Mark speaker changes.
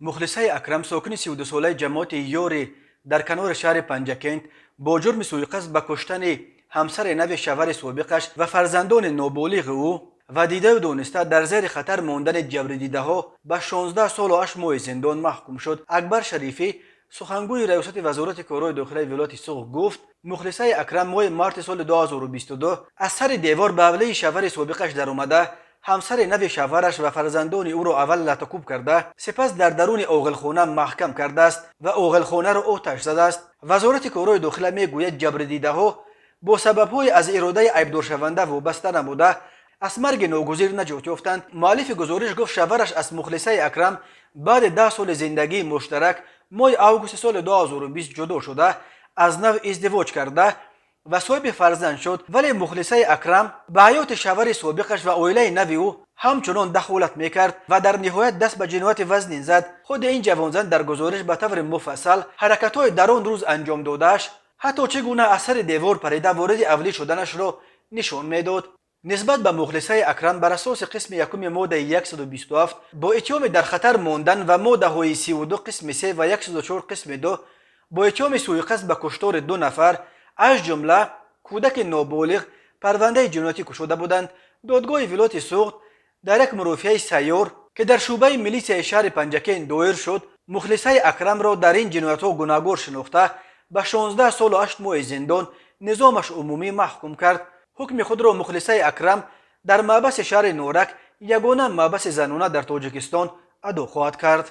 Speaker 1: Мухлисаи Акрам, сокини 32-солаи ҷамоати Ёри дар канори шаҳри Панҷакент, бо ҷурми сӯиқасд ба куштани ҳамсари нави шавҳари собиқаш ва фарзандони ноболиғи ӯ ва дидаю дониста дар зери хатар мондани ҷабрдидаҳо ба 16 солу 8 моҳи зиндон маҳкум шуд. Акбар Шарифӣ, сухангӯи раёсати Вазорати корҳои дохилаи вилояти Суғд, гуфт, Мухлисаи Акрам моҳи марти соли 2022 аз сари девор ба ҳавлии шавҳари собиқаш даромада, ҳамсари нави шавҳараш ва фарзандони ӯро аввал латукӯб карда, сипас дар даруни оғилхона маҳкам кардааст ва оғилхонаро оташ задааст. Вазорати корҳои дохила мегӯяд, ҷабрдидаҳо бо сабабҳои аз иродаи айбдоршаванда вобаста набуда, аз марги ногузир наҷот ёфтанд. Муаллифи гузориш гуфт, шавҳараш аз Мухлисаи Акрам баъди 10 соли зиндагии муштарак моҳи августи соли 2020 ҷудо шуда, аз нав издивоҷ карда ва соҳиби фарзанд шуд, вале Мухлисаи Акрам ба ҳаёти шавҳари собиқаш ва оилаи нави ӯ ҳамчунон дахолат мекард ва дар ниҳоят даст ба ҷинояти вазнин зад. Худи ин ҷавонзан дар гузориш ба таври муфассал ҳаракатҳои дар он рӯз анҷом додааш, ҳатто чӣ гуна аз сари девор парида вориди авлӣ шуданашро нишон медод. Нисбат ба Мухлисаи Акрам бар асоси қисми якуми моддаи 127 бо иттиҳоми дар хатар мондан ва моддаҳои 32 қисми 3 ва 104 қисми 2 бо иттиҳоми сӯиқасд ба куштори ду нафар, аз ҷумла кӯдаки ноболиғ, парвандаи ҷиноятӣ кушода буданд. Додгоҳи вилояти Суғд дар як мурофиаи сайёр, ки дар шӯъбаи милисияи шаҳри Панҷакент доир шуд, Мухлисаи Акрамро дар ин ҷиноятҳо гунаҳгор шинохта, ба 16 солу 8 моҳи зиндон низомаш умумӣ маҳкум кард. Ҳукми худро Мухлисаи Акрам дар маҳбаси шаҳри Норак, ягона маҳбаси занона дар Тоҷикистон, адо хоҳад кард.